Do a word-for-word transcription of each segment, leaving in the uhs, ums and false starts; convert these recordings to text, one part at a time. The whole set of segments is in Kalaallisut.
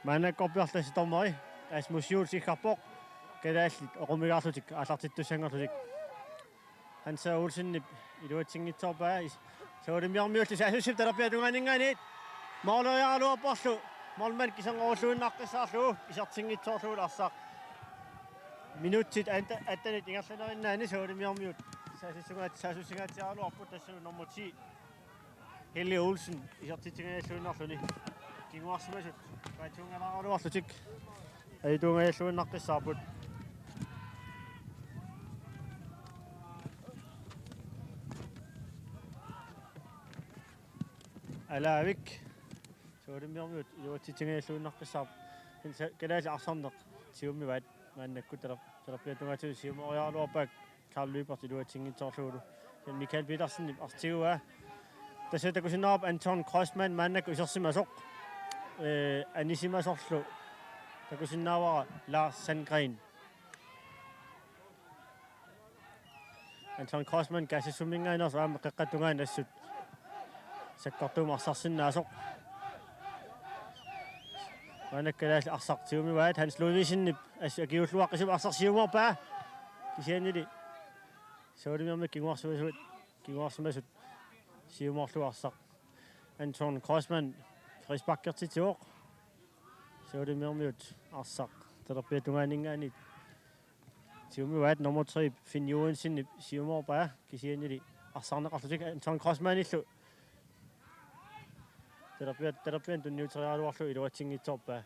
Maannakkorpiaq tassa dommeri Asmus Juul siggarpoq. Kalaallit oqummigaarlutik aallartittussanngorlutik. Hans Olsenip iluatsinngitsoorpaa is-, Savalimmiormiullu saassussip talerpiata tungaaninngaanniit. Måleriaraluarporlu. Målmand kiserngorulluinnaqqissaarlugu isertinngitsoorlugu arsaq. Minutsit anta-, attanit ingerlanerinnaanni Savalimmiormiut saassussingaat-, saassussingaatsiaraluarput, tassalu nummer ti Helle Olsen isertitsigajalluinnarluni. Kinguarsimasut paatsuunngalaaraluarlutik ajortuungajalluinnaqqissaarput. Alaavik Savalimmiormiut iluatsitsigajalluinnaqqissaarput. Kalaallit arsarneq siummivaat maannakkut taler-, talerpiata tungaatigut siumoriaraluarpaat Karl Lyberth iluatsinngitsoorlugulu. Michael Petersenip arsaq tiguaa. Tassa takusinnaavarput Anton Kreutzmann maannakkut isersimasoq. Ee, anisimasorlu takusinnaavara Lars Sandgren. Anton Kreutzmann Kaassassumminngaanneersoq aamma qeqqata tungaanut assut sakkortuumik arsarsinnaasoq. Maannakkut kalaallit arsaq siummivaat, Hans Ludvigsenip assut akiuulluaqqisumik arsaq siumoorpaa. Kisiannili Savalimmiormiut kinguarsimasut, kinguarsimasut siumoorlugu arsaq. Anton Kreutzmann frisparkertitsivoq. Savalimmiormiut arsaq talerpiata tungaaninngaanniit siummivaat, nummer tre Finn Johansenip siumoorpaa, kisiannili arsarneqarlutik Anton Kreutzmannillu talerpiat-, talerpianut tunniuteriaraluarlugu iluatsinngitsoorpaa.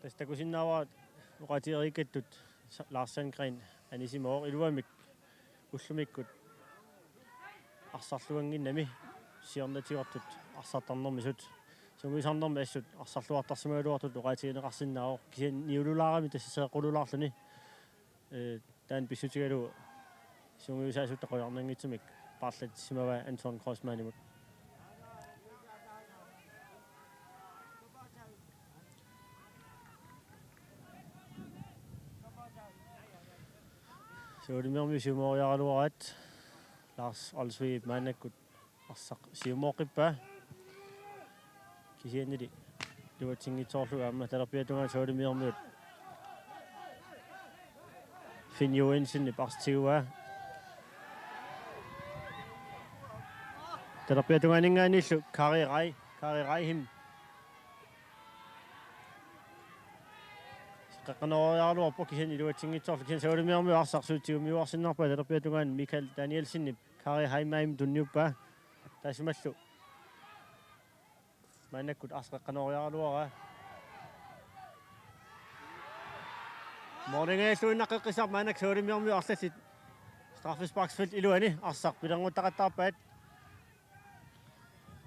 Tassa takusinnaavara oqaatigereerikkattut Sa-, Lars Sandgren anisimavoq, iluamik ullumikkut arsarluannginnami siornatigoortut arsartarnermisut. Sungiusarnermi assut arsarluartarsimagaluartutut oqaatigineqarsinnaavoq, kisianni niululaarami tassa seeqqululaarluni. Ee, taanna pissutigalugu sungiusaasutta qularnanngitsumik paarlatissimavaa Anton Kreutzmannimut. Savalimmiormiut siumooriaraluaraat, Lars Olsvigip maannakkut arsaq siumooqqippaa. Kisiannili iluatsinngitsoorlugu aamma talerpiata tungaanut Savalimmiormiut Finn Johansenip arsaq tiguaa. Talerpiata tungaaninngaanniillu Kari Rai, Kari Raihim. Qeqqanooriaraluarpoq, kisianni iluatsinngitsoorlugu, kisianni Savalimmiormiut arsaq suut siummiuarsinnarpaat, talerpiata tungaanut Michael Danielsenip Kari Heimheimip tunniuppaa. Taassumalu maannakkut arsaq qeqqanooriaraluaraa. Målingajalluinnaqqissaarput maannakkut Savalimmiormiut arlallit straffesparksfelt iluani arsaq pilernguttaqattaarpaat.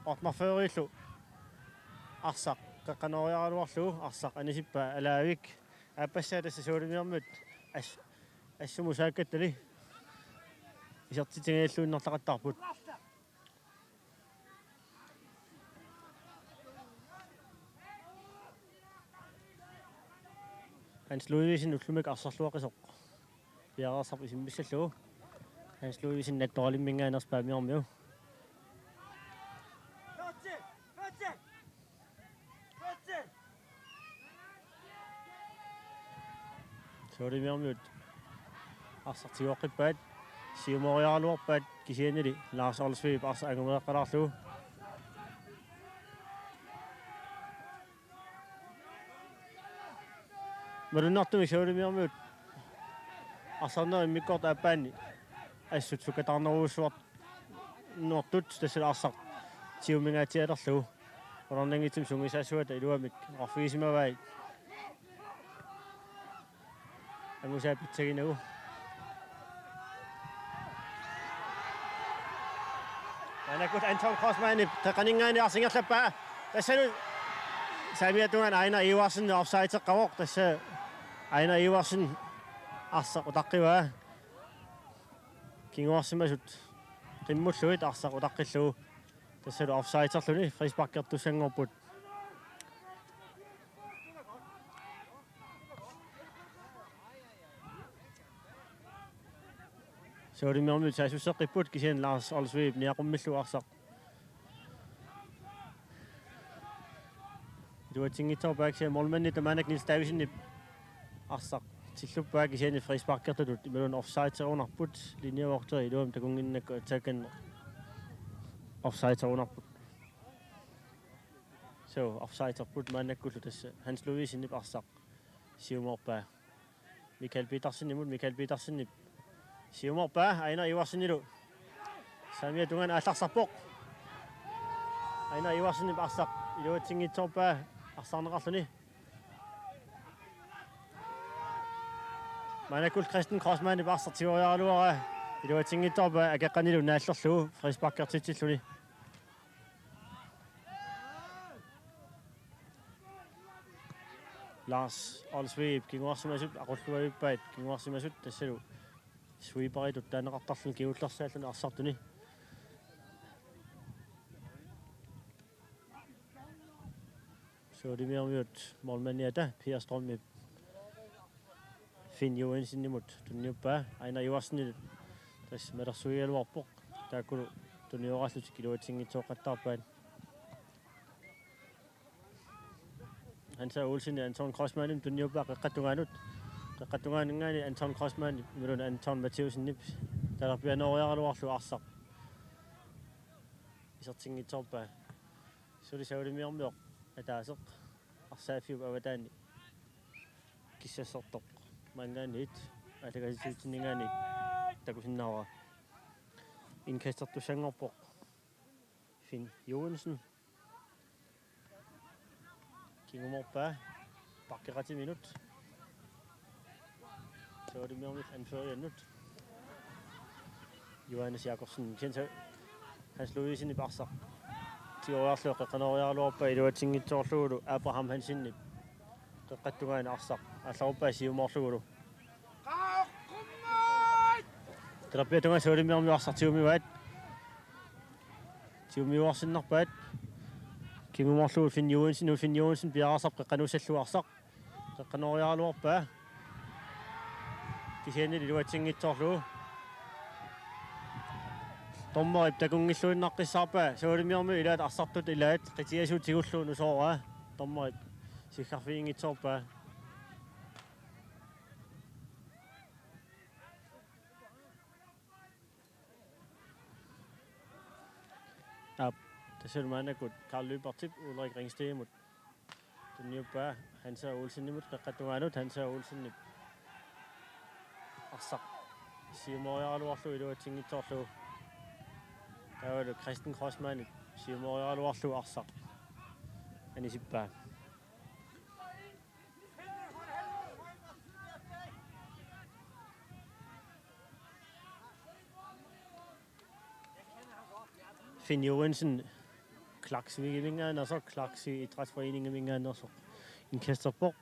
Otmar Førilu arsaq qeqqanooriaraluarlugu arsaq anisippaa Alaavik. Aappassaa tassa Savalimmiormiut as-, assumut saakkattali isertitsigajalluinnartaqattaarput. Hans Ludvigsen ullumi arsarluaqqisoq piareersarpoq isimmissallugu. Hans Ludvigsen Nattoraliminngaanneersoq Paamiormiu. Savalimmiormiut arsaq tigooqqippaat, siumooriaraluarpaat, kisiannili Lars Olsvigip arsaq angumeeqqalaarlugu. Malunnartumik Savalimmiormiut arsarnerup immikkoortup aappaani assut sukkataarnerujussuarnertut, tassalu arsaq tigumingaatsialerlugu. Qularnanngitsumik sungiusaassuata iluamik oqarfigisimavai. Angusaa pitsaginagu. Maannakkut Anton Kreutzmannip qeqqaninngaanniit arsaq ingerlappaa. Tassalu saamiata tungaanut Ejnar Iversen offsideqarpoq. Tassa Ejnar Iversen arsaq utaqqivaa. Kinguarsimasut qimmullugit arsaq utaqqillugu. Tassalu offsiderluni frisparkertussanngorput. Savalimmiormiut saassusseqqipput, kisianni Lars Olsvigip niaqummillugu arsaq. Iluatsinngitsoorpaa kisianni målmandi tamaannak Niels Davidsenip arsaq tilluppaa kisianni frisparkertutut imaluunniit offside-erunarput, linjevogteri iluamik takunnginnakku attacken offside-erunarput. So, offside-erput maannakkullu tassa Hans Louisenip arsaq siumoorpaa. Michael Petersenimut, Michael Petersenip siumoorpaa Ejnar Ivarsenilu. Saamiata tungaanut aallarsarpoq. Ejnar Ivarsenip arsaq iluatsinngitsoorpaa arsarneqarluni. Maannakkullu Christian Kreutzmannip arsaq tigoriaraluaraa iluatsinngitsoorpaa akeqqanilu naallerlugu frisparkertitsilluni. Lars Olsvigip kinguarsimasut aqulluavippaat, kinguarsimasut tassalu sweeperitut taaneqartarluni kingullersaalluni arsartuni. Sølemiormiut målmandiata Per Strømip Finn Johansenimut tunniuppaa, Ejnar Ivarsenip tassa malersuigaluarpoq, taakkulu tunnioraallutik iluatsinngitsooqqattaarpaat. Hans Olsen Anton Kreutzmannimut tunniuppaa qeqqata tungaanut. Qeqqata tungaaninngaanniit Anton Kreutzmann imaluunniit Anton Mathiassenip talerpianooriaraluarlugu arsaq isertinngitsoorpaa. Suli Sølemiormioq ataaseq arsaaffiup avataani kissassertoq maanngaanniit aallakaatitsivitsinninngaanniit takusinnaavara. Indkastertussanngorpoq Finn Johansen. Kingumoorpaa, bakkeqatiminut. Sølemiormiut anføreriannut Johannes Jakobsen. Kisianni Hans Louisenip arsaq tigoriarlugu qeqqanooriaraluarpaa iluatsinngitsoorlugulu, Abraham Hansenip qeqqata tungaani arsaq aallaruppaa siumoorlugulu. Talerpiata tungaani Sølemiormiut arsaq tigummivaat. Tigummiuarsinnarpaat. Kingumoorlugu Finn Johansen, Finn Johansen piareersarpoq qeqqanuussallugu arsaq. Qeqqanooriaraluarpaa. Kisiannili iluatsinngitsoorlugu. Dommerip takunngilluinnaqqissaarpaa. Sølemiormiut ilaat arsartut ilaat qitiasut tigullugu nusooraa. Dommerip siggarfiginngitsoorpaa. Aap, tassalu maannakkut Karl Lyberthip Ulrik Ringstedimut tunniuppaa Hans Olsenimut qeqqata tungaanut, Hans Olsenip arsaq siumooriaraluarlugu iluatsinngitsoorlugu. Taavalu Christian Kreutzmannip siumooriaraluarlugu arsaq anisippaa. Finn Johansen, Klaksvikiminngaanneersoq, Klaksvik Idrætsforeningiminngaanneersoq, indkasterpoq.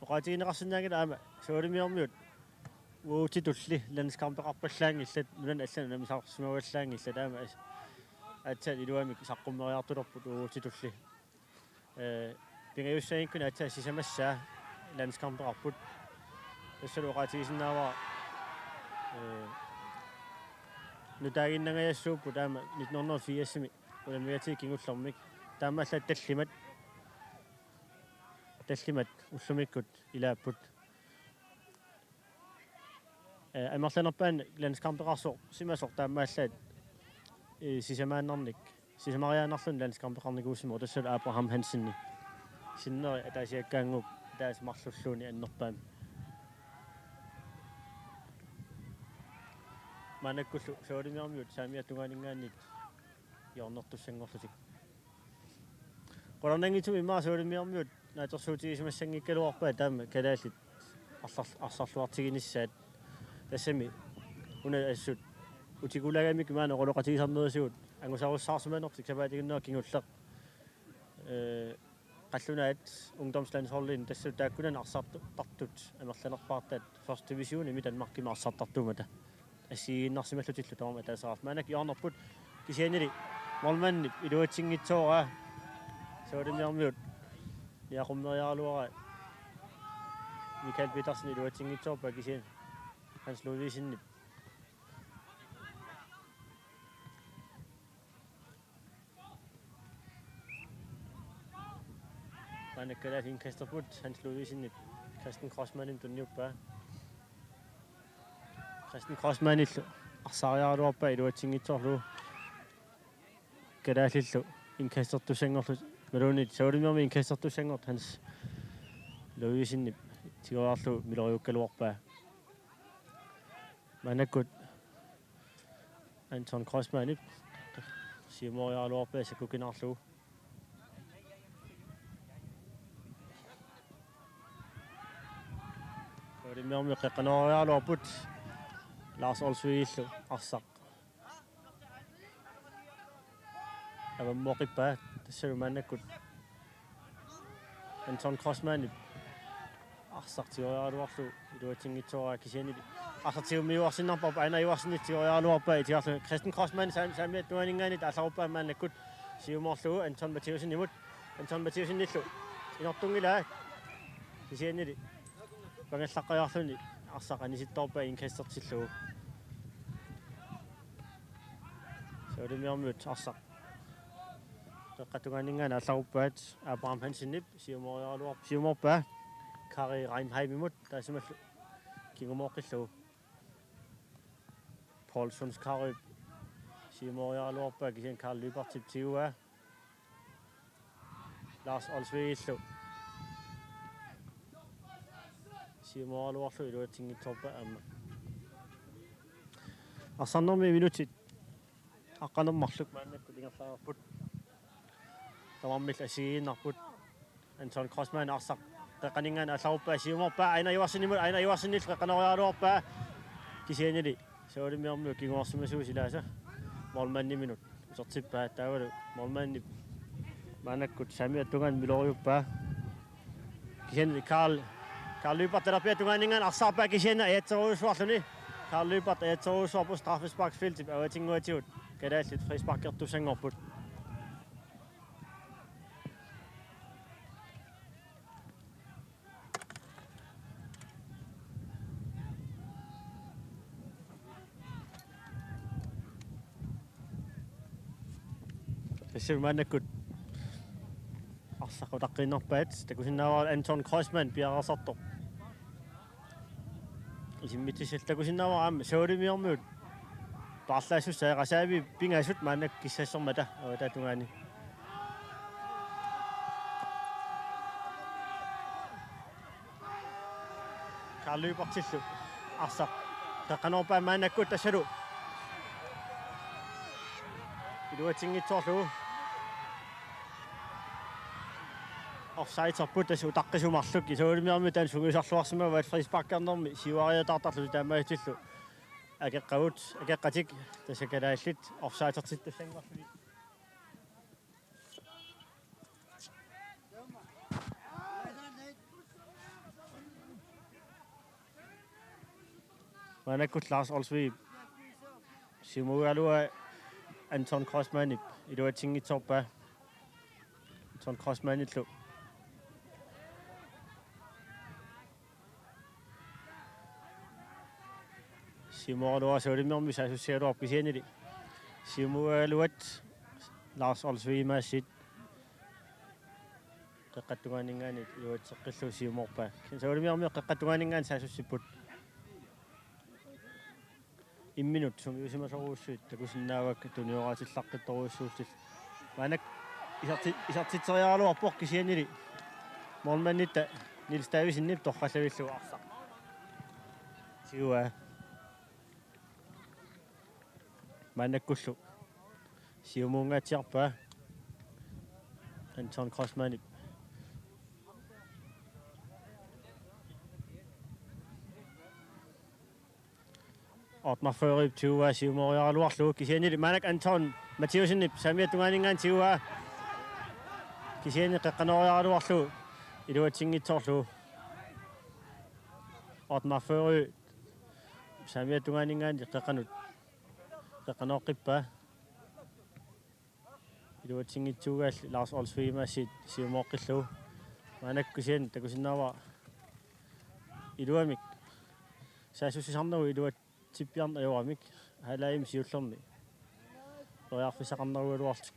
Oqaatigineqarsinnaanngilaq aamma Sølemiormiut uagutsitulli landskampeqarpallaanngillat, nunanut allanut unammisarsimavallaanngillat, aamma as-, aatsaat iluamik saqqummeriartulerput uagutsitulli. Ee, pingajussaanngikkunik aatsaat sisamassaa landskampeqarput. Tassalu oqaatigisinnaavara, ee, nutaaginnangajassuupput aamma nitten hundrede og firsimi unammigaatigut kingullermik. Taamaallaat tallimat, tallimat ullumikkut ilaapput. Ee, amerlanerpaani landskampeqarsimasoq taamaallaat, ee, sisamaannarnik, sisamariaannarluni landskampeqarnikuusimavoq, tassalu Abraham Hansen. Sinneri ataasiakkaannguupput ataaseq marlulluunniit annerpaamik. Maannakkullu Sølemiormiut saamiata tungaaninngaanniit hjørnertussanngorlutik. Qularnanngitsumik immaqa Sølemiormiut naatsorsuutigisimagaluarpaat taama kalaallit arsar-, arsarluartiginissaat. Tassami una assut utikulagamik maani oqaloqatigisarnerisigut angusarussaarsimanertik sapaatiginneq kingulleq. Ee, qallunaat ungdomslandsholdinik tassa taakkunani arsartartut amerlanerpaartaat første divisionimi Danmarkimi arsartartuummata assigiinnarsimallutillu tamarmik ataaseqarlutik. Maannakkut hjørnerput kisiannili målmandip iluatsinngitsooraa. Sølemiormiut niaqqummeriaraluaraa. Michael Petersen iluatsinngitsoorpaa kisianni Hans Ludvigsenip. Kalaallit indkasterput, Hans Ludvigsenip Christian Kreutzmannimut tunniuppaa. Christian Kreutzmannillu arsaariaraluarpaa iluatsinngitsoorlugu kalaallillu indkastertussanngorlugu, imaluunniit Savalimmiormiut indkastertussanngortut Hans Ludvigsenip tigoriarlugu miloriukkaluarpaa. Maannakkut Anton Kreutzmannip siumoriaraluarpaa sakkukinaarlugu. Savalimmiormiut qeqqanooriaraluarput, Lars Olsvigillu arsaq avammut oqippaa, tassalu maannakkut Anton Kreutzmannip arsaq tigoriaraluarlugu iluatsinngitsooraa kisiannili arsaq tigummiuarsinnarparput, Ejnar Iversenip tigoriaraluarpaa itigarlugu. Christian Kreutzmann saam-, saamiata tungaaninngaanniit aallaruppaa maannakkut siumoorlugu Anton Mathiassenimut. Anton Mathiassenillu inortunngilaa kisiannili pangallaqqajaarluni arsaq anisittoorpaa indkastertillugu. Savalimmiormiut arsaq qeqqata tungaaninngaanniit aallaruppaat, Abraham Hansenip siumoriaraluar-, siumoorpaa Kari Reinheimimut, taassumalu kingumooqqillugu. Paul Sundskariup siumoriaraluarpaa kisianni Karl Lybertip tiguaa. Lars Olsvigillu siumoriaraluarlugu iluatsinngitsoorpaa aamma. Arsarnermi minutsit aqqaneq-marluk maannakkut ingerlareerput. Tamarmik assigiinnarput. Anton Kreutzmann arsaq qeqqaninngaanniit aallaruppaa siumoorpaa Ejnar Iversenimut, Ejnar Iversenillu qeqqanooriaraluarpaa kisiannili Savalimmiormiut kinguarsimasuusilaasa målmandiminut utertippaa, taavalu målmandip maannakkut saamiata tungaanut miloriuppaa. Kisianni Karl, Karl Lybert talerpiata tungaaninngaanniit arsaarpaa kisianni ajatserujussuarluni. Karl Lybert ajatserujussuarput straffesparkfeltip avatinnguatigut kalaallit frisparkertussanngorput. Tassalu maannakkut arsaq utaqqiinnarpaat, takusinnaavara Anton Kreutzmann piareersartoq. Isimmitsissallu takusinnaavara aamma Savalimmiormiut paarlaassuseqasaavi pingasut maannakkut kissassormata avataata tungaani. Karl Lybertillu arsaq qeqqanoorpaa maannakkut, tassalu iluatsinngitsoorlugu. Offsiderput tassa utaqqisut marluk, Savalimmiormiut taanna sungiusarluarsimavaat frisparkernermi siuariataartarlutik, taamaalillutillu akeqqagut, akeqqatik tassa kalaallit offsidertittussanngorlugit. Maannakkut Lars Olsvig siumugaluaa Anton Kreutzmannip iluatsinngitsoorpaa. Anton Kreutzmannillu siumooraluaa Savalimmiormiut saassussigaluarput kisiannili siumugaluat Lars Olsvigip aasiit qeqqata tungaaninngaanniit iluatseqqillugu siumoorpaa. Savalimmiormiut qeqqata tungaaninngaanniit saassussipput. Imminut sungiusimasorujussuit takusinnaavakka tunioraatillaqqittorujussuullutik. Maannakkut iserti-, isertitseriaraluarpoq kisiannili målmanditta Niels Davidsenip torrallavillugu arsaq tiguaa. Maannakkullu siumuungaatsiarpaa Anton Kreutzmannip. Otmar Førip tiguaa siumooriaraluarlugu, kisiannili maannakkut Anton Mathiassenip saamiata tungaaninngaanniit tiguaa. Kisianni qeqqanooriaraluarlugu iluatsinngitsoorlugu. Otmar Føri saamiata tungaaninngaanniit qeqqanut qeqqanooqqippaa. Iluatsinngitsuugaalli Lars Olsvigip aasiit siumooqqillugu. Maannakkut kisianni takusinnaavara iluamik saassussisarnerup iluatsippiarneq ajoramik halvlegimi siullermi periarfissaqarnerugaluarlutik.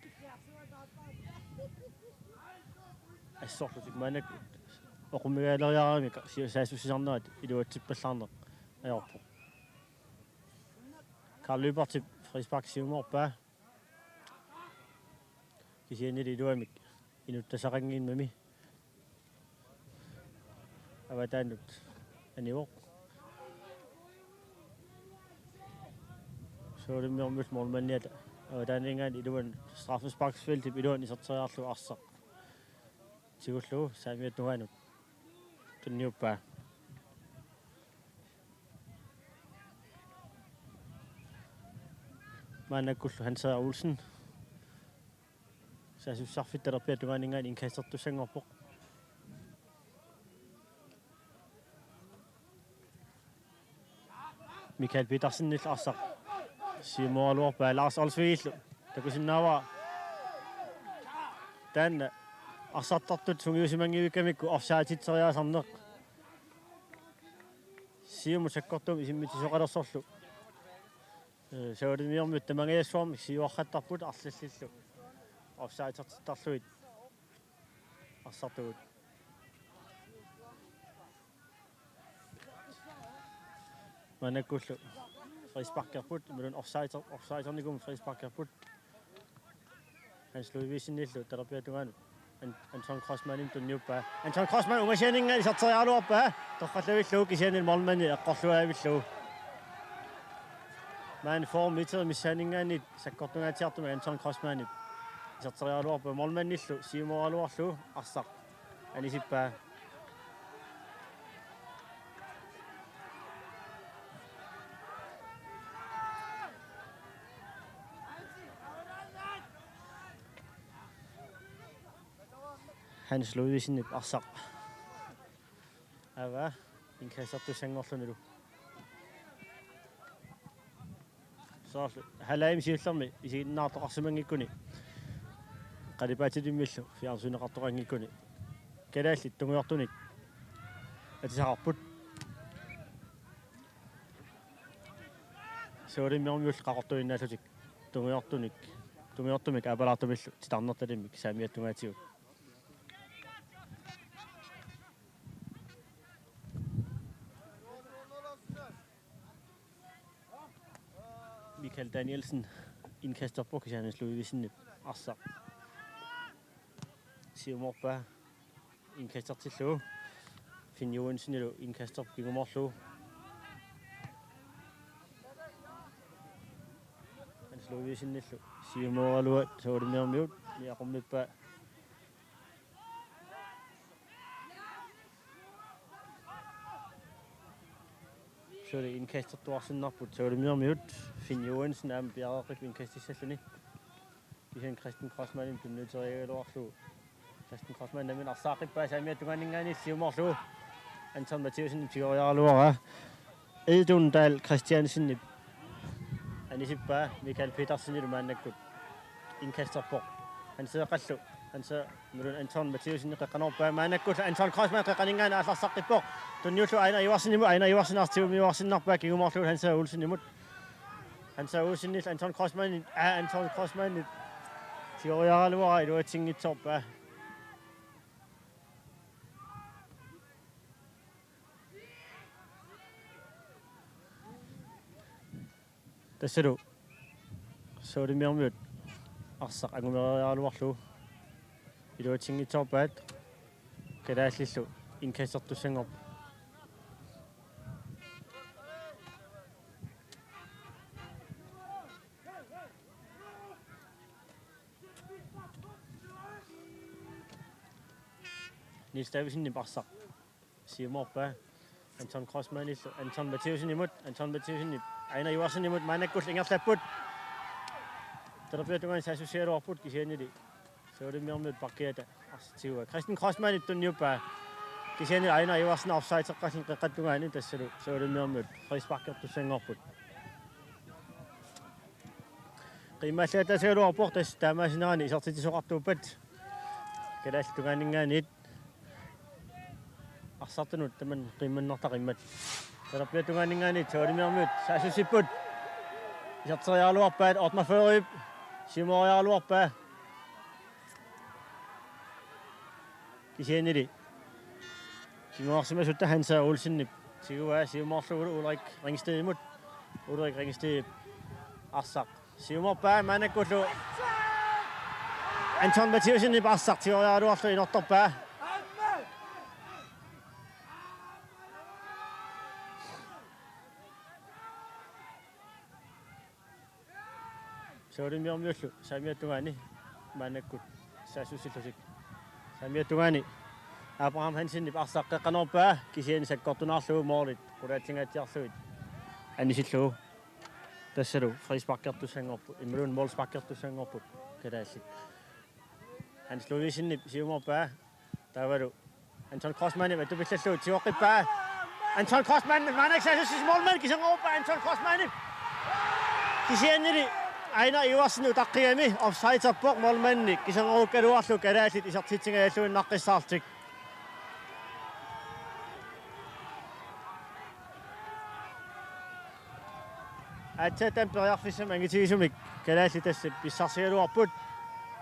Sorlutik maannakkut oqummigaleriaramik si-, saassussisarnerat iluatsippallaarneq ajorpoq. Karl Lybertip frispark siumoorpaa. Kisiannili iluamik inuttasaqanngimmami avataanut anivoq. Soorunami målmandiata avataaninngaanniit iluanut straffesparksfeltip iluanut iserteriarlugu arsaq tigullugu saamiata tungaanut tunniuppaa. Maannakkullu Hans Olsen. Saassussisarfik talerpiata tungaaninngaanniit indkastertussanngorpoq. Michael Petersenillu arsaq siumooraluarpaa, Lars Olsvigillu takusinnaavaa. Taanna arsartartut sungiusimanngivikkamikku offside-itseriaasarneq. Siumut sakkortuumik isimmitsisoqalersorlu. Ee, Savalimmiormiut tamangajassuarmik siuarrattarput arlallillu offside-ertittarlugit arsartugut. Maannakkullu frisparkerput, imaluunniit offside, offside-ernikummi frisparkerput. Hans Ludvigsenillu talerpiata tungaanut An-, Anton Kreutzmannimut tunniuppaa. Anton Kreutzmann ungasianinngaanniit iserteriaraluarpaa. Torrallavillugu kisianni målmandi eqqorluaavillugu. Maani fyrre meter missaaninngaanniit sakkortungaatsiartumik Anton Kreutzmannip iserteriaraluarpaa. Målmandillu siumooraluarlugu arsaq anisippaa. Hans Ludvigsenip arsaq. Aava, indkastertussanngorlunilu. Soorlu halvlegimi siullermi isiginnaartoqarsimanngikkuni, qalipaatilimmillu fjernsyneqartoqanngikkuni, kalaallit tungujortunik atisaqarput. Savalimmiormiut qaqortuinnaallutik tungujortunik, tungujortumik aapalaartumillu titarnertalimmik saamiata tungaatigut. Michael Danielsen indkasterpoq, kisianni Hans Ludvigsenip arsaq siumoorpaa indkastertillugu. Finn Johansenilu indkasterpoq kingumoorlugu. Hans Ludvigsenillu siumooraluat Savalimmiormiut niaqummippaa. Suli indkastertuarsinnarput Savalimmiormiut, Finn Johansen aamma piareeqqippoq indkastissalluni. Kisianni Christian Kreutzmannimut tunniuteriaraluarlugu. Christian Kreutzmann nammineq arsaaqippaa saamiata tungaaninngaanniit siumoorlugu. Anton Mathiassen tigoriaraluaraa. Eidun Dahl Christiansenip anisippaa, Michael Petersenilu maannakkut indkasterpoq. Hans Eeqqallu, Hans Eeq-, imaluunniit Anton Mathiassen qeqqanoorpaa, maannakkullu Anton Kreutzmann qeqqaninngaanniit aallarsaqqippoq. Tunniullugu Ejnar Iversenimut, Ejnar Iversen arsaq tigumiuarsinnarpaa kingumoorlugu Hans Olsenimut. Hans Olsenillu Anton Kreutzmannip, aa, Anton Kreutzmannip tigoriaraluaraa, iluatsinngitsoorpaa. Tassalu Savalimmiormiut arsaq angumeriaraluarlugu iluatsinngitsoorpaat, kalaallillu indkastertussanngorput. Niels Davidsenip arsaq siumoorpaa. Anton Kreutzmannillu, Anton Mathiassenimut, Anton Mathiassenip Ejnar Iversenimut, maannakkullu ingerlapput. Talerpiata tungaanut saassussigaluarput, kisiannili Savalimmiormiut pakkiata arsaq tiguaa. Christian Kreutzmannip tunniuppaa. Kisiannili Ejnar Iversen offside-eqqalluni qeqqata tungaani, tassalu Savalimmiormiut frisparkertussanngorput. Qiimmallattaasigaluarpoq, tassa taamaasinerani isertitsisoqartuuppat. Kalaallit tungaaninngaanniit arsartunut tamanna qiimmannartaqimmat. Talerpiata tungaaninngaanniit Savalimmiormiut saassussipput. Iserteriaraluarpaat, Otmar Førup siumooriaraluarpaa. Kisiannili kinguarsimasutta Hans Olsenip tiguaa siumoorlugulu Ulrik Ringstedimut. Ulrik Ringstedip arsaq siumoorpaa, maannakkullu Anton Mathiassenip arsaq tigoriaraluarlugu inortorpaa. Savalimmiormiullu saamiata tungaani maannakkut saassussillutik. Saamiata tungaani Abraham Hansenip arsaq qeqqanoorpaa, kisianni sakkortunaarlugu målit qulaatingaatsiarlugit anisillugu. Tassalu frisparkertussanngorput, imaluunniit målsparkertussanngorput kalaallit. Hans Ludvigsenip siumoorpaa, taavalu Anton Kreutzmannip atupillallugu tigoqqippaa. Anton Kreutzmann maannakkut saassussisut, målmand kiserngorpaa Anton Kreutzmannip. Kisiannili Ejnar Iversen utaqqigami offsiderpoq, målmandi kiserngorukkaluarlugu kalaallit isertitsigajalluinnaqqissaarlutik. Aatsaat taama periarfissamik angitigisumik kalaallit tassa pissarsigaluarput.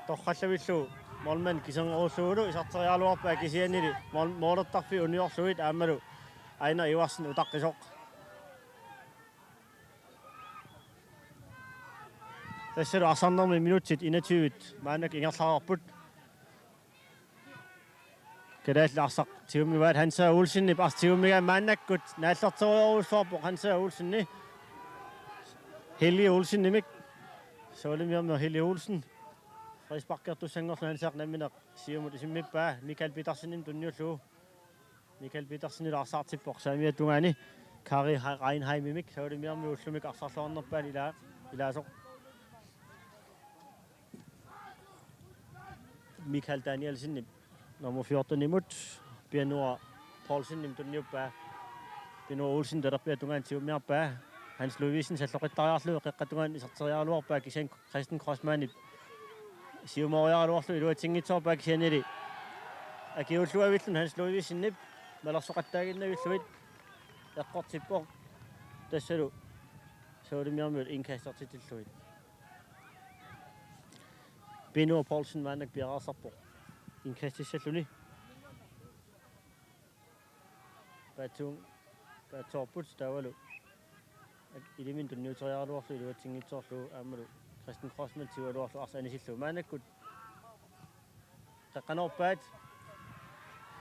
Torrallavillugu målmand kiserngorlugu iserteriaraluarpaa, kisiannili mål-, målertarfik uniorlugit aammalu Ejnar Iversen utaqqisoq. Tassalu arsarnermi minutsit enogtyve maannakkut ingerlareerput. Kalaallit arsaq tigummivaat, Hans Olsenip arsaq tigummigaa maannakkut naallerterujorujussuarpoq Hans Olseni. Helge Olsenimik. Savalimmiormiut Helge Olsen. Frisparkertussanngorluni arsaq nammineq siumut isimmippaa, Michael Petersenimut tunniullugu. Michael Petersenip arsaartippoq saamiata tungaani Kari Reinheimimik, savalimmiormiut ullumi arsarluarnerpaani ilaa-, ilaasoq. Michael Danielsenip nummer fjortenimut Pianua Poulsenimut tunniuppaa. Pianua Olsen talerpiata tungaanut tigummiarpaa. Hans Ludvigsen salloqittariarlugu qeqqata tungaanut iserteriaraluarpaa, kisianni Kristen Kreutzmannip siumooriaraluarlugu iluatsinngitsoorpaa, kisiannili akiuulluavilluni Hans Ludvigsenip malersoqattaaginnavillugit eqqortippoq. Tassalu savalimmiormiut indkastertitsillugit. Pianua Poulsen maannakkut piareersarpoq indkastissalluni. Paatsuun-, paatsoorput taavalu iliminut tunniuteriaraluarlugu iluatsinngitsoorlugu aammalu Kristen Kreutzmann tigugaluarlugu arsaq anisillugu. Maannakkut qeqqanoorpaat,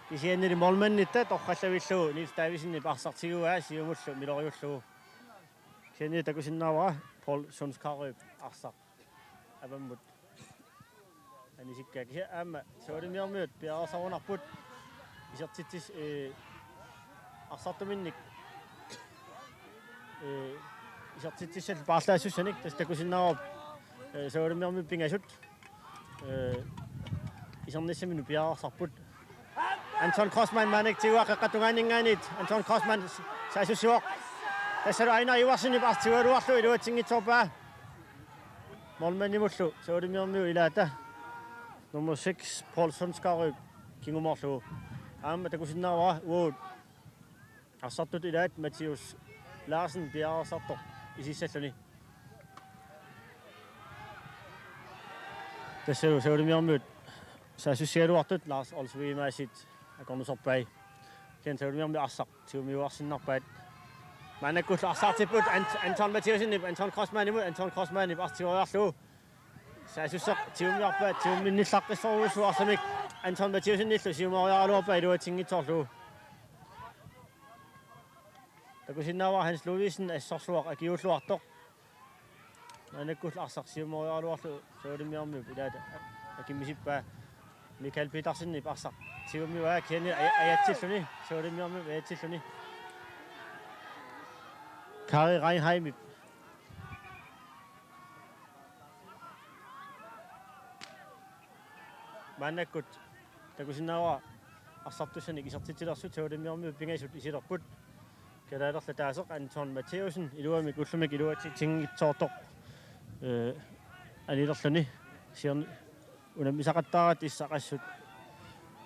kisiannili målmanditta torrallavillugu Niels Davidsenip arsaq tiguaa siumullu miloriullugu. Kisianni takusinnaavara Paul Sundskærip arsaq avammut anisikkaa. Kisianni aamma savalimmiormiut piareersarunarput isertitsis-, ee, arsartuminnik, ee, isertitsissallu paarlaassussanik, tassa takusinnaavara, ee, savalimmiormiut pingasut, ee, isernissaminut piareersarput. Anton Kreutzmann maannakkut tiguaa qeqqata tungaaninngaanniit. Anton Kreutzmann s-, saassussivoq. Tassalu Ejnar Iversenip arsaq tigugaluarlugu iluatsinngitsoorpaa. Målmandimullu savalimmiormiut ilaata nummer seks, Paul Sundskærip kingumoorlugu. Aamma takusinnaavara uagut arsartutut ilaat Mathias Larsen piareersartoq isissalluni. Tassalu savalimmiormiut saassussigaluartut Lars Olsvig Madsit akornuserpai. Kisianni savalimmiormiut arsaq tigummiuarsinnarpaat. Maannakkullu arsaartipput Ant-, Anton Mathiassenip Anton Kreutzmannimut, Anton Kreutzmannip arsaq tigoriarlugu saassusseq tigummiarpaa, tigumminnillaqqissorujussuuvoq arsamik. Anton Mathiassenillu siumooriaraluarpaa iluatsinngitsoorlugu. Takusinnaavara Hans Ludvigsen assorsuaq akiuulluartoq. Maannakkullu arsaq siumooriaraluarlugu savalimmiormiut ilaata akimmisippaa. Michael Petersenip arsaq tigummivaa, kisianni aj-, ajatsilluni, savalimmiormiut ajatsilluni. Kari Reinheimip. Maannakkut takusinnaavara arsartussanik isertitsilersut, savalimmiormiut pingasut isilerput. Kalaalertaq ataaseq Anton Mathiassen iluamik ullumi iluatsinngitsoortoq, ee, anilerluni. Siorn-, unammisaqattaaratta issaqassut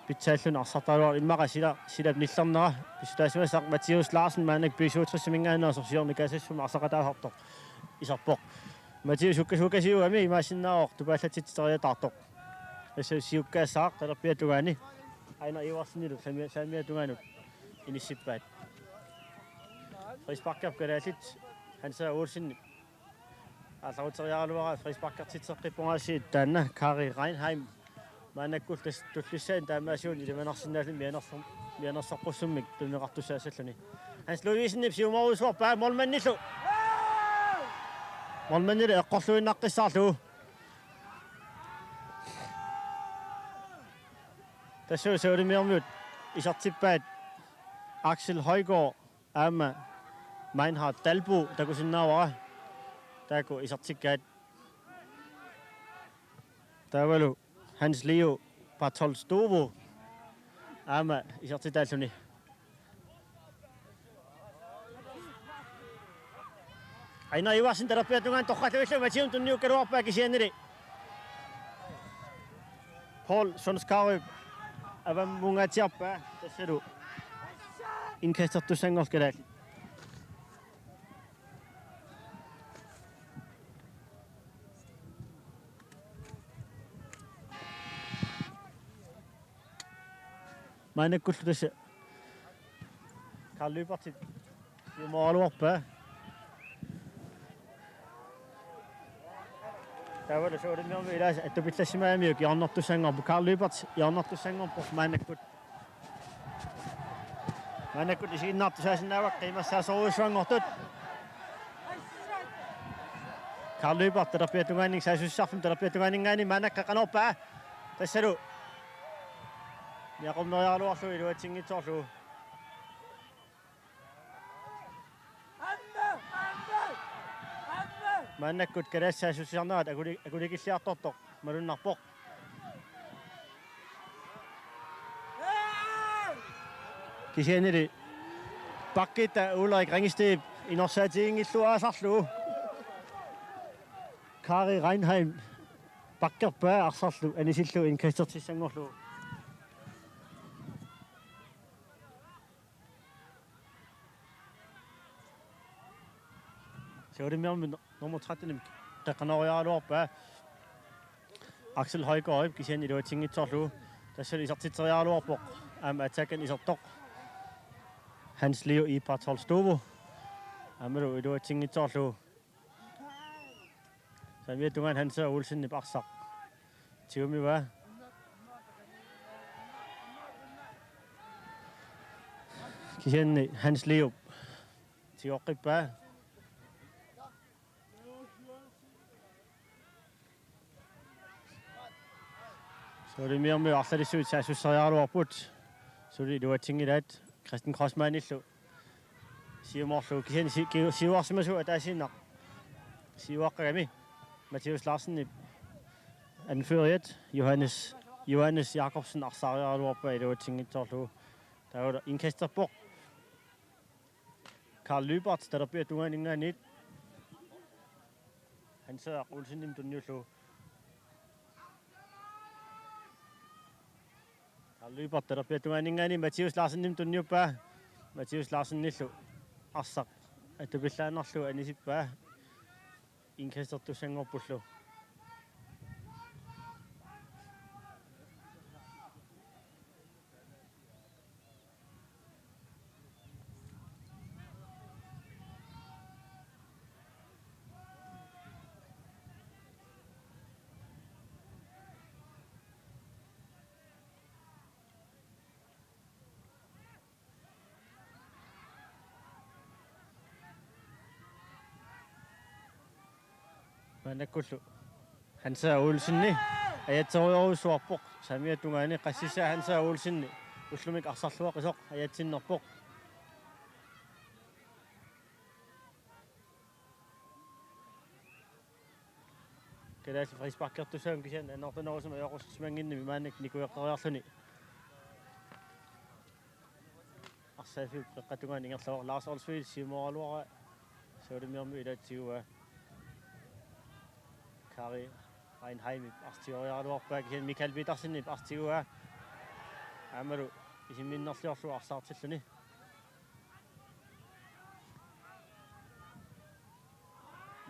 pitsaalluni arsartaraluarluni, immaqa sila, silap nillernera pissutaasimassaaq. Mathias Larsen maannakkut B syvogtres-iminngaanneersoq siorna Kaasassummut arsaqataasartoq iserpoq. Mathias sukka-, sukkasuugami imaassinnaavoq tupaallatsitsiseriataartoq. Tassa siukkaassaaq talerpiata tungaani. Ejnar Iversenillu saamia-, saamiata tungaanut inissippaat. Frisparkerput kalaallit, Hans Olsen aallarteriaraluaraa frisparkertitseqqippoq aasiit taanna Kari Reinheim. Maannakkullu tassa tullissaani taamaasiorlugu ilimanarsinnaalluni mianerso-, mianersoqqussummik tunineqartussaassalluni. Hans Ludvigsenip siumoorujussuarpaa målmandillu. Målmandillu eqqorluinnaqqissaarlugu. Tassa Savalimmiormiut isertippaat Axel Højgaard aamma Meinhard Dalbo takusinnaavara. Taakku isertikkaat. Taavalu Hans Leo Bartholdt Stovo aamma isertitaalluni. Ejnar Iversen talerpiata tungaanut torrallugu illu Mathiup tunniukkaluarpaa kisiannili Paul Sundskoup avammungaatsiarpaa tassalu indkastertussanngorlugu kalaallit. Maannakkullu tassa Karl Lyberthip siumooraluarpaa. Taavalu Savalimmiormiut ilaasa attupillassimagamiuk hjørnertussanngorput. Karl Lybert hjørnertussanngorpoq maannakkut. Maannakkut isiginnaartut saasinnaavakka qiimmassaasorujussuanngortut. Karl Lybert talerpiata tungaanut saassussisarfimmi talerpiata tungaaninngaanniit maannakkut qeqqanoorpaa. Tassalu niaqqummeriaraluarlugu iluatsinngitsoorlugu. Maannakkut kalaallit saassussisarnerat akuli-, akulikilliartortoq malunnarpoq. Kisiannili pakkitta Ulrik Ringstedip inorsaatiginngilluaasarlugu. Kari Reinheim pakkerpaa arsarlu anisillugu indkastertussanngorlugu. Savalimmiormiut nummer trettenimik qeqqanooriaraluarpaa Axel Højgaardip kisianni iluatsinngitsoorlugu. Tassalu isertitseriaraluarpoq aamma attackini isertoq Hans Leo Bartholdt Stovo. Aammalu iluatsinngitsoorlugu. Saamiata tungaanut Hans Olsenip arsaq tigumivaa. Kisianni Hans Leop tigoqqippaa. Savalimmiormiut arlalissuit saassusseriaraluarput. Suli iluatsinngilaat Christian Kreutzmannillu siumoorlugu kisianni si-, ki-, siuarsimasoq ataasiinnaq siuaqqagami Mathias Larsenip anføreriat Johannes, Johannes Jakobsen arsaariaraluarpaa iluatsinngitsoorlugu. Taavalu indkasterpoq Karl Lybert talerpiata tungaaninngaanniit. Hans Olsenimut tunniullugu. Karl Lybert talerpiata tungaaninngaanniit Mathias Larsenimut tunniuppaa. Mathias Larsenillu arsaq attupillaannarlugu anisippaa. Indkastertussanngorpullu. Maannakkullu Hans Olsenip ajatserujorujussuarpoq, saamiata tungaani qassissaa Hans Olsenip ullumikkut arsarluaqisoq ajatsinnerpoq. Kalaallit frisparkertussaammat kisianni annertunerusumik ajoqussimanngimmat maannakkut nikueqqeriarluni. Arsaaffiup qeqqata tungaanut ingerlavoq. Lars Olsvig siumooraluaraa, Savalimmiormiut ilaat tiguaa. Kari Reinheimip arsaq tigoriaraluarpaa kisianni Michael Petersenip arsaq tiguaa. Aammalu isimminnerliorlugu arsaartilluni.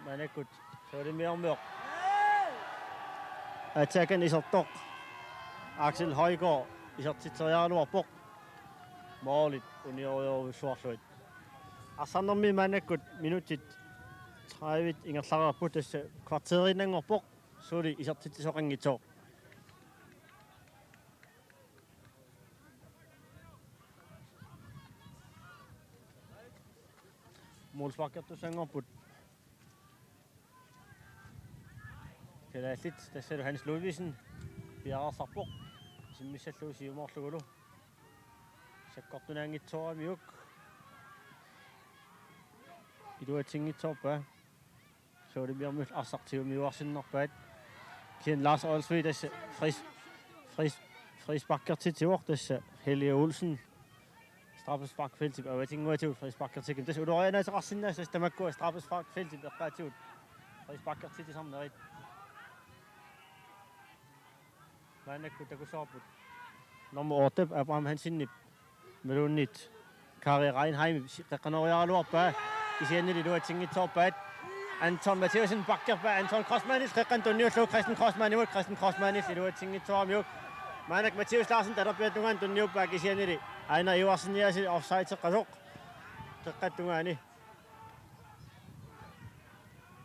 Maannakkut Savalimmiormiut. Attackini isertoq Axel Højgaard. isertitseriaraluarpoq. Målit uniorujorujussuarlugit. Arsarnermi maannakkut minutsit tredive ingerlareerput, tassa kvarteriinnanngorpoq. Suli isertitsisoqanngitsoq. Målsparkertussanngorput kalaallit, tassalu Hans Ludvigsen piareersarpoq. Isimmissallugu siumoorlugulu. Sakkortunaanngitsooramiuk. Iluatsinngitsoorpaa. Soolimmiormiut arsaq tigumiuarsinnarpaat. Kisianni Lars Olsvig tassa fris-, fris-, frisparkertitsivoq, tassa Helge Olsen straffesparkfeltip avatinnguatigut frisparkertikkimmat. Tassa ulorianaateqarsinnaasut tassa tamakkua straffesparkfeltip eqqaatigut frisparkertitsisarnerit. Maannakkut takussavarput nummer otte, Abraham Hansenip, imaluunniit Kari Reinheimip si-, qeqqanooriaraluarpaa, kisiannili iluatsinngitsoorpaat. Anton Mathæussen bakkerpaa Anton Kreutzmannip, qeqqanut tunniullugu Kristian Kreutzmannimut, Kristian Kreutzmannip iluatsinngitsooramiuk. Maannakkut Mathæus Larsen talerpiata tungaanut tunniuppaa, kisiannili Ejnar Iversen Eliassen offsideqasoq qeqqata tungaani.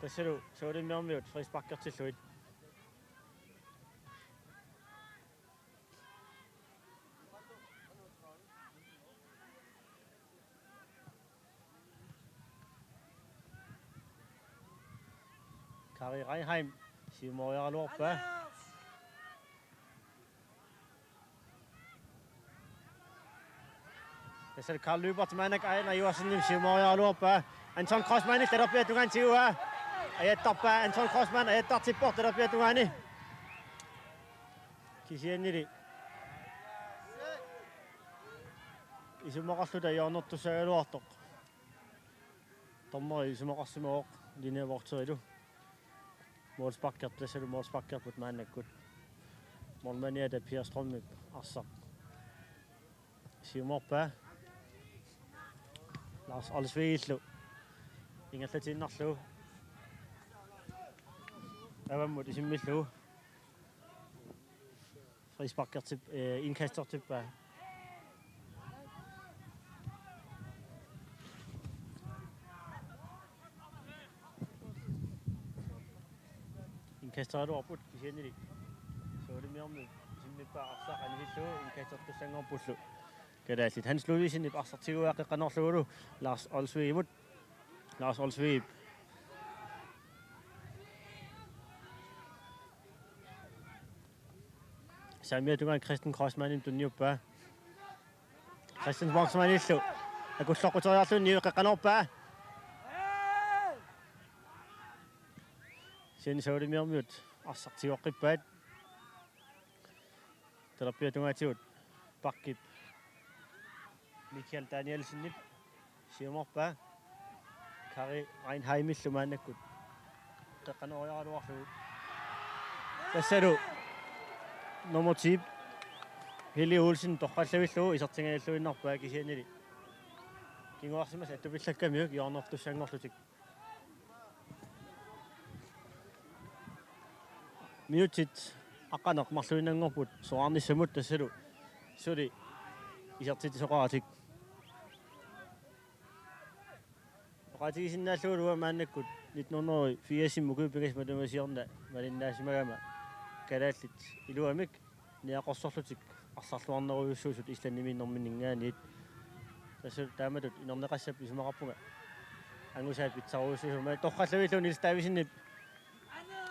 Tassalu soolimmiormiut frisparkertillugit. Kari Reinheim siumooriaraluarpaa. Tassa Karl Lyberth maannakkut Ejnar Iversenip siumooriaraluarpaa. Anton Kreutzmannip talerpiata tungaanut tiguaa. Ajattarpaa Anton Kreutzmann, ajattartippoq talerpiata tungaani. Kisiannili isumaqarluta hjørnertussaagaluartoq. Dommeri isumaqarsimavoq linjevogterilu. Målsparker, tassalu målsparkerput maannakkut. Målmandiata Pia Strømip arsaq siumoorpaa. Lars Olsvigillu ingerlatiinnarlugu. Avammut isimmillugu. Frisparkertip-, eh, indkastertippaa. Indkasteraluarput kisiannili soolimmiormiut isimmippaa arsaq anisillugu indkastertussanngorpullu. Kalaallit Hans Ludvigsenip arsaq tiguaa qeqqanoorlugulu Lars Olsvigimut. Lars Olsvigip saamiata tungaanut Kristian Kreutzmannimut tunniuppaa. Kristian Kreutzmannillu akulloqquteriarlugu niueqqanoorpaa. Kisianni soolimmiormiut arsaq tigoqqippaat. Talerpiata tungaatigut bakkip Michael Danielsenip siumoorpaa. Kari Reinheimillu maannakkut qeqqanooriaraluarlugu. Tassalu nummer ti Heli Olsen torrallavillugu isertingajalluinnarpaa, kisiannili kinguarsimasut attupillakkamiuk hjørnertussanngorlutik. Minutsit aqqaneq marluinnanngorput soraarnissamut, tassalu suli isertitsisoqaratik. Oqaatigisinnaallugu uanga maannakkut nitten hundrede og firsimi ukiut pingasut matuma siorna malinnaasimagama kalaallit iluamik niaqorsorlutik arsarluarnerujussuusut Islandimiinnerminninngaanniit. Tassa taamatut inerneqassappat isumaqarpunga angusaat pitsarujussuusut. Torrallavillugu Niels Davidsenip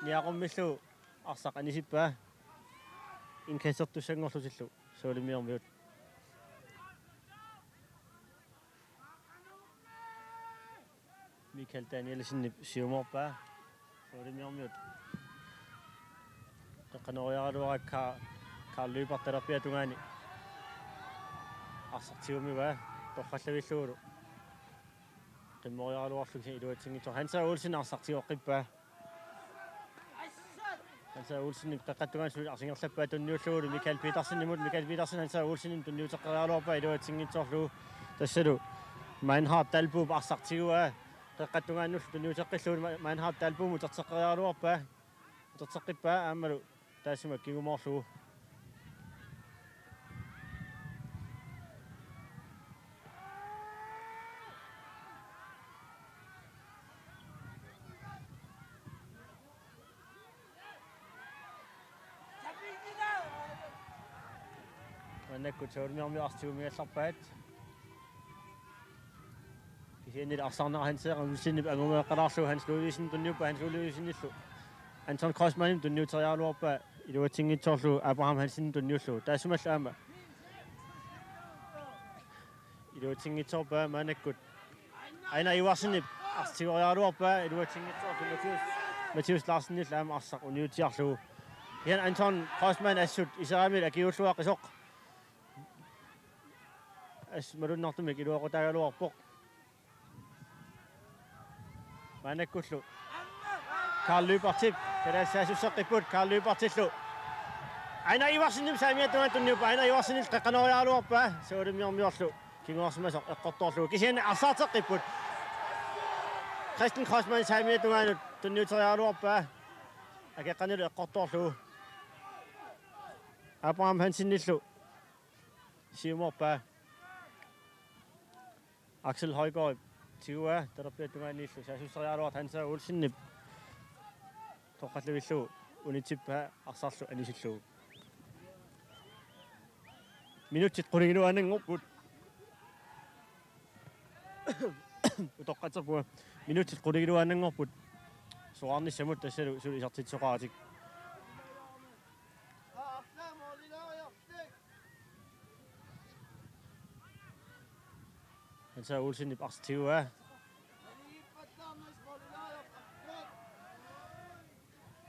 niaqormillugu arsaq anisippaa indkastertussanngorlutillu soolimmiormiut. Michael Danielsenip siumoorpaa. Soolimmiormiut qeqqanooriaraluaraat Ka-, Karl Lyberth talerpiata tungaani arsaq tigumivaa torrallavillugulu. Qimmooriaraluarlugu iluatsinngitsoq. Hans Olsen arsaq tigoqqippaa. Hans Olsenip qeqqata tungaani suli arsaat ingerlappaa tunniullugulu Michael Petersenimut. Michael Petersen Hans Olsenimut tunniuteqqeriaraluarpaa iluatsinngitsoorlugu. Tassalu Meinhard Dalbø arsaq tiguaa. Qeqqata tungaanullu tunniuteqqillugu Ma-, Meinhard Dalbømut uterteqqeriaraluarpaa. Uterteqqippaa aammalu taassuma kingumoorlugu. Maannakkut Savalimmiormiut arsaq tigumigallarpaat. Kisiannili arsarneq Hans Erik Olsenip angumeeqqalaarlugu Hans Ludvigsen tunniuppaa, Hans Ludvigsenillu Anton Kreutzmannimut tunniuteriaraluarpaa iluatsinngitsoorlugu Abraham Hansenimut tunniullugu. Taassumalu aamma iluatsinngitsoorpaa maannakkut. Ejnar Iversenip arsaq tigoriaraluarpaa iluatsinngitsoorlugu Mathias, Mathias Larsenillu aamma arsaq uniutsiarlugu. Kisianni Anton Kreutzmann assut iseramilu akiuulluaqqisoq. Assut malunnartumik iluaqutaagaluarpoq. Maannakkullu Karl Lybertip kalaallit saassusseqqipput, Karl Lybertillu Ejnar Iversenimut saamiata tungaanut tunniuppaa, Ejnar Iversenillu qeqqanoriaraluarpaa Savalimmiormiorlu kinguarsimasoq eqqortoorlugu. Kisianni arsaarteqqipput. Christian Kreutzmann saamiata tungaanut tunniuteriaraluarpaa akeqqanilu eqqortoorlugu. Abraham Hansenillu siumoorpaa. Axel Højgaard tiguaa talerpiata tungaaniillu saassusseriaraluartoq, Hans Olsenip toqqallavillugu unitsippaa arsarlu anisillugu. Minutsit qulingiluaannanngorput. Utoqqatserpunga. Minutsit qulingiluaannanngorput soraarnissamut, tassalu suli isertitsisoqaratik. Hans Olsenip arsaq tiguaa.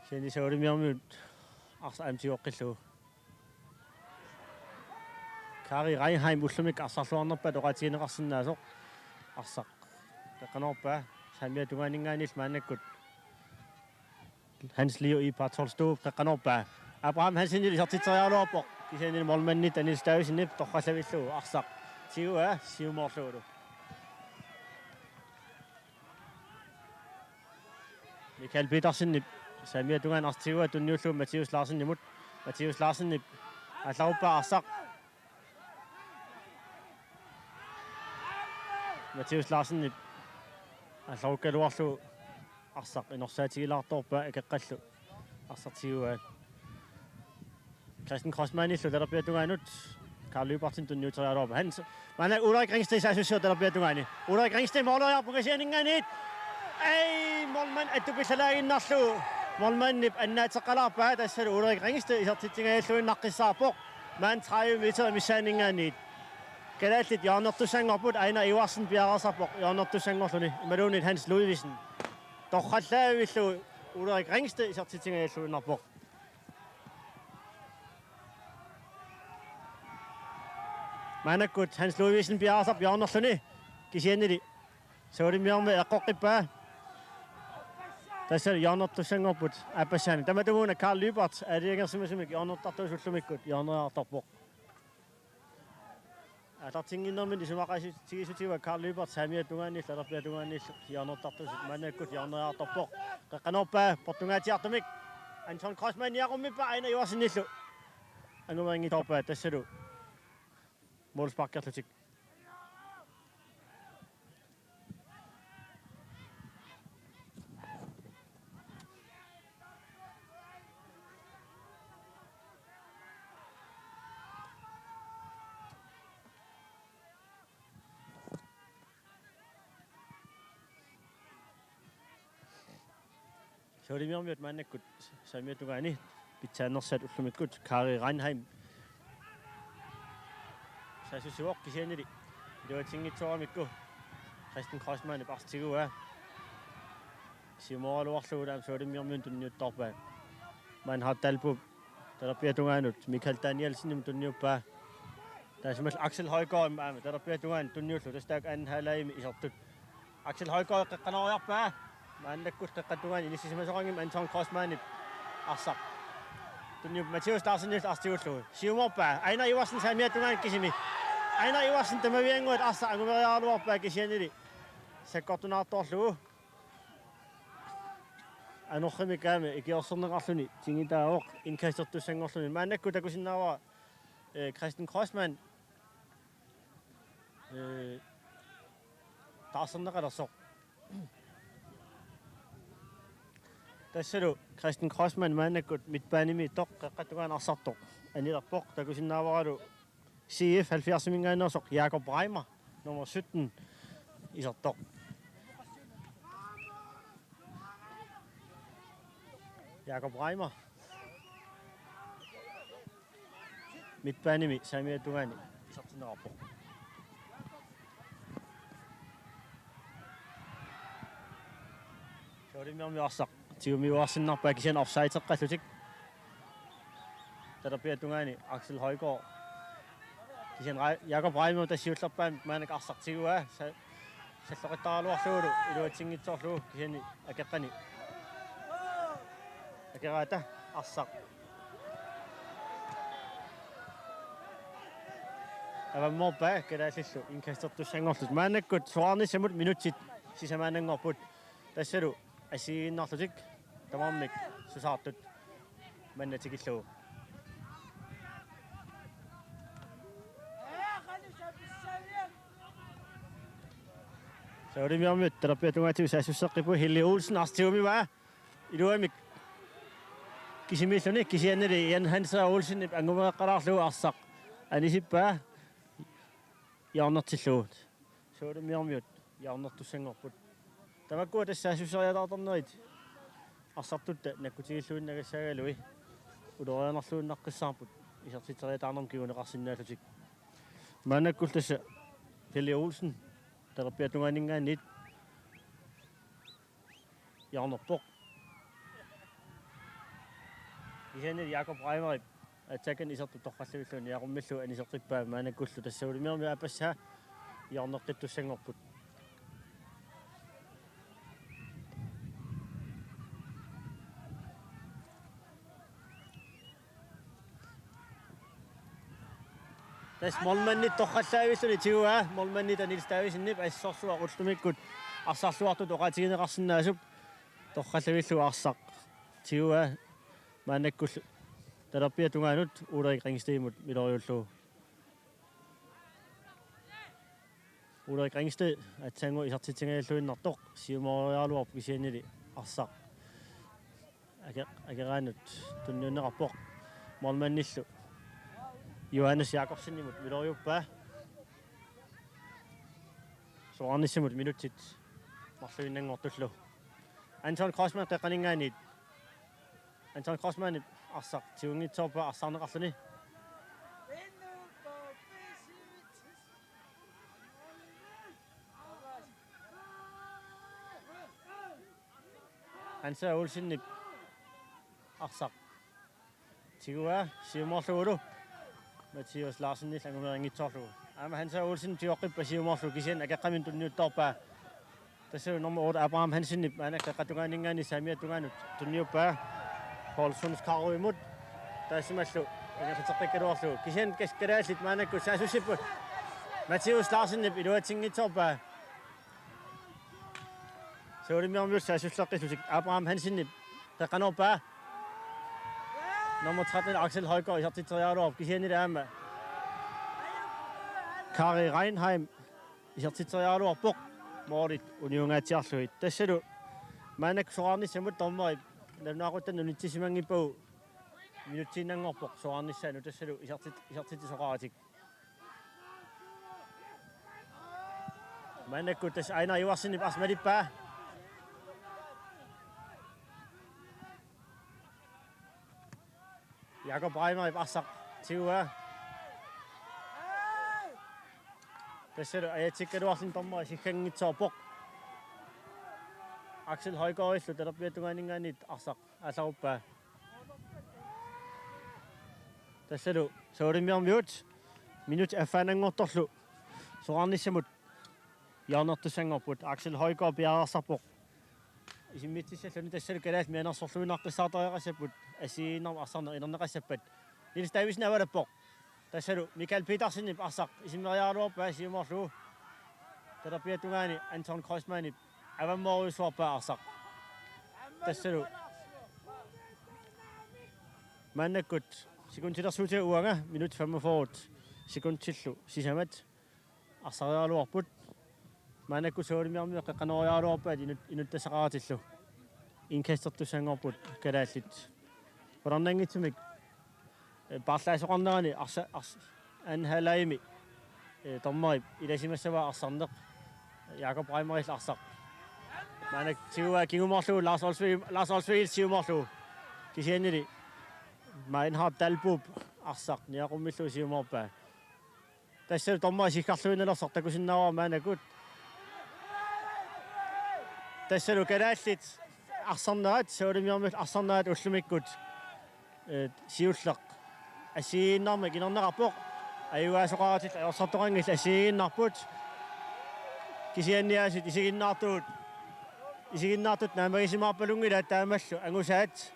Kisianni Savalimmiormiut arsaq aamma tigoqqillugu. Kari Reinheim ullumikkut arsarluarnerpaat oqaatigineqarsinnaasoq. Arsaq qeqqanoorpaa saamiata tungaaninngaanniillu maannakkut. Hans Leo i Bartholstup qeqqanoorpaa. Abraham Hansenillu isertitseriaraluarpoq. Kisiannili målmandip Daniel Støvsenip toqqallavillugu arsaq tiguaa siumoorlugulu. Michael Petersenip saamiata tungaanut arsaq tiguaa tunniullugu Mathias Larsenimut. Mathias Larsenip aallaruppaa arsaq. Mathias Larsenip aallarukkaluarlugu arsaq inorsaatigilaartoorpaa akeqqallu arsaq tiguaa. Christian Kreutzmannillu talerpiata tungaanut Karl Lybertimut tunniuteriaraluarpaa. Hans, maanna Ulrik Ringsted saassussivoq talerpiata tungaani. Ulrik Ringsted måleriarpoq kisianinngaanniit. Ai, målmand atupillagiinnarlugu. Målmandip annaateqqalaarpaa, tassalu Ulrik Ringsted isertitsingajalluinnaqqissaarpoq. Maanna tredive meter missaaninngaanniit. Kalaallit hjørnertussanngorput, Ejnar Iversen piareersarpoq hjørnertussanngorluni. Imaluunniit Hans Ludvigsen. Torrallaavillugu Ulrik Ringsted isertitsingajalluinnarpoq. Maannakkut Hans Ludvigsen piareersarpoq hjørnerluni. Kisiannili Savalimmiormiut eqqoqqippaa. Tassa hjørnertussanngorput aappassaani. Tamatumuuna Karl Lybert aalajangersimasumik hjørnertartuusoq ullumikkut hjørneriartorpoq. Aallartinnginnermini isumaqatigiissutigaara Karl Lybert saamiata tungaaniillu, talerpiata tungaaniillu hjørnertartuusoq, maannakkut hjørneriartorpoq. Qeqqanoorpaa portugisiartumik. Anton Kreutzmann niaqummippaa, Ejnar Iversenillu angumeeqqitsoorpaa, tassalu målsparkerlutik. Savalimmiormiut maannakkut saamiata tungaani pitsaanersaat ullumikkut. Kari Reinheim saassussivoq, kisiannili iluatsinngitsooramikku Christian Kreutzmannip arsaq tiguaa. Siumooraluarlugu aamma Savalimmiormiunut tunniuttoorpaa. Meinhard Dalbo talerpiata tungaanut Michael Danielsenimut tunniuppaa. Taassumalu Axel Højgaard aamma talerpiata tungaanut tunniullugu, tassa taakku anden halvlegimi isertut. Axel Højgaard qeqqanoriarpaa. Maannakkut qeqqata tungaani inissisimasoqanngimmat Anton Kreutzmannip arsaq tunniuppaa, Mathias Larsenip arsaq tigullugu. Siumoorpaa, Ejnar Iversen saamiata tungaani kisimi. Ejnar Iversen tamaviannguaq arsaq angumeriaraluarpaa, kisiannili sakkortunaartoorlugu. Anorrimik aamma ikiorserneqarluni tigutaavoq indkastertussanngorluni. Maannakkut takusinnaavara, eh, Christian Kreutzmann, eh, taarserneqalersoq. Tassalu Christian Kreutzmann maannakkut midtbanemiittoq qeqqata tungaanut arsartoq anilerpoq, takusinnaavaralu C F halvfjerdsiminngaanneersoq Jakob Reimer, nummer sytten, isertoq. Jakob Reimer. Midtbanemi saamiata tungaani isertinneqarpoq. Soorunami arsaq tigumiuarsinnarpaa kisianni offsideqarlutik. Talerpiata tungaani Axel Højgaard. Kisianni Ra-, Jakob Reimer tassa siullerpaamik maannakkut arsaq tiguaa. Sa-, salloqittaraluarlugulu iluatsinngitsoorlugu kisianni akeqqani. Akeraata arsaq avammoorpaa kalaallillu indkastertussanngorlutik. Maannakkut soraarnissamut minutsit sisamaannanngorput. Tassalu assigiinnarlutik tamarmik susaartut manna tikillugu. Soorunami talerpiata tungaatigut saassusseqqippoq. Helle Olsen arsaq tigumivaa. Iluamik kisimiilluni kisiannili Jan Hans Olsenip angumereqqalaarlugu arsaq anisippaa hjørnertillugu. Soorunami hjørnertussanngorput. Tamakkua tassa saassusseriataartarnerit arsartutta nakkutigilluinnagassaagaluit ulorianarluinnaqqissaarput isertitseriataarnermut kinguneqarsinnaallutik. Maannakkullu tassa Pelle Olsen talerpiata tungaaninngaanniit hjørnerpoq. Kisianni Jakob Reimerip attackini isertut torrallavilluni niaqummillu anisertippaa maannakkullu tassa soorunami aappassaa hjørneqqittussanngorput. Tassa målmandit torrallavilluni tiguaa, målmandit Niels Davidsenip assorsuaq ullumikkut arsarluartut oqaatigineqarsinnaasup torrallavillugu arsaq tiguaa maannakkullu talerpiata tungaanut Ulrik Ringstedimut miloriullugu. Ulrik Ringsted aatsaannguaq isertitsigaluinnartoq siumoriaraluarpoq kisiannili arsaq ake-, akeraanut tunniunneqarpoq. Målmandillu Johannes Jakobsenimut miloriuppaa. Soraarnissamut minutsit marluinnanngortullu. Anton Kreutzmann qeqqaninngaanniit. Anton Kreutzmannip arsaq tigunngitsoorpaa arsaarneqarluni. Hansa Olsenip arsaq tiguaa siumoorlugulu Mathias Larsenip angumeerinngitsoorlugu. Aamma Hansa Olsen tigoqqippaa siumoorlugu kisianni akeqqaminnut tunniuttoorpaa. Tassa nummer otte Abraham Hansenip maannakkut qeqqata tungaaninngaanniit saamiata tungaanut tunniuppaa. Paul Sunds Karuimut taassumalu ingerlateqqikkaluarlugu. Kisianni kas-, kalaallit maannakkut saassussipput. Mathias Larsenip iluatsinngitsoorpaa. Soorunami saassusseqqillutik Abraham Hansenip qeqqanoorpaa. Nummer tretten Axel Højgaard isertitseriaraluarpoq kisiannili aamma Kari Reinheim isertitseriaraluarpoq. Målit uniungaatsiarlugit. Tassalu maannakkut soraarnissamut dommerip nalunaaquttanut unitsisimanngippaa minutsiinnanngorpoq soraarnissaanut tassalu isertit-, isertitsisoqaratik. Maannakkut tassa Ejnar Iversenip arsaq malippaa. Jakob Reimerip arsaq tiguaa. Tassalu ajatsikkaluarluni dommeri sigganngitsoorpoq. Axel Højgaardillu talerpiata tungaaninngaanniit arsaq aallaruppaa. Tassalu soorunami minut affaannanngortorlu soraarnissamut hjørnertussanngorput. Axel Højgaard piareersarpoq. Isimmitsissalluni tassalu kalaallit mianersorluinnaqqissaartariaqassapput assigiinnarmik arsarneq inerneqassappat. Niels Davidsen avalappoq. Tassalu Michael Petersenip arsaq isimmeriaraluarpaa siumoorlugu. Talerpiata tungaani Anton Kreutzmannip avammoorujussuarpaa arsaq. Tassalu maannakkut sekundilersuutiga uanga minut femogfyrre sekundillu sisamat arsariaraluarput. Maannakkut soorunami qeqqanooriaraluarpaat inut-, inuttassaqaratillu. Indkastertussanngorput kalaallit. Qularnanngitsumik, eh, paarlaasoqarnerani arsa-, ars-, Anhalimi. Ee, dommerip ilasimassavaa arsarneq. Jakob Reimerip arsaq. Maanna siua kingumorlugu Lars Olsvig, Lars Olsvigip siumorlugu. Kisiannili Meinhard Dalbup arsaq niaqummillugu siumorpaa. Tassalu dommeri sikkarluinnalersoq takusinnaavara maannakkut. Tassalu kalaallit arsarnerat, Savalimmiormiut arsarnerat ullumikkut. Ee, siulleq assigiinnarmik inerneqarpoq. Ajugaasoqaratik ajorsartoqanngillat assigiinnarput. Kisianni aasiit isiginnaartut, isiginnaartut naammagisimaarpalunngillat taamallu angusaat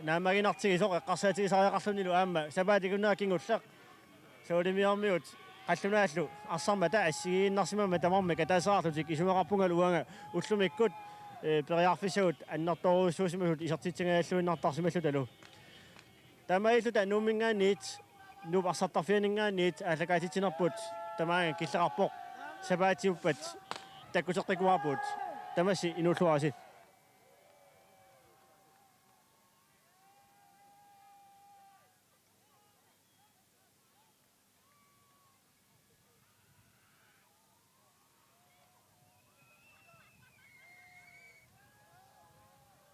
naammaginartigisoq eqqarsaatigisariaqarlunilu aamma sapaatip akunnera kingulleq. Savalimmiormiut qallunaallu arsarmata assigiinnarsimammat tamarmik ataasiarlutik isumaqarpungalu uanga ullumikkut, ee, periarfissagut annertoorujussuusimasut isertitsingajalluinnartarsimallutalu. Taamaalilluta Nuumminngaanniit, Nuup arsartarfianinngaanniit aallakaatitsinerput tamaanga killeqarpoq. Sapaatiuppat takkuteqqikkumaarpugut. Tamassi inuulluarisi.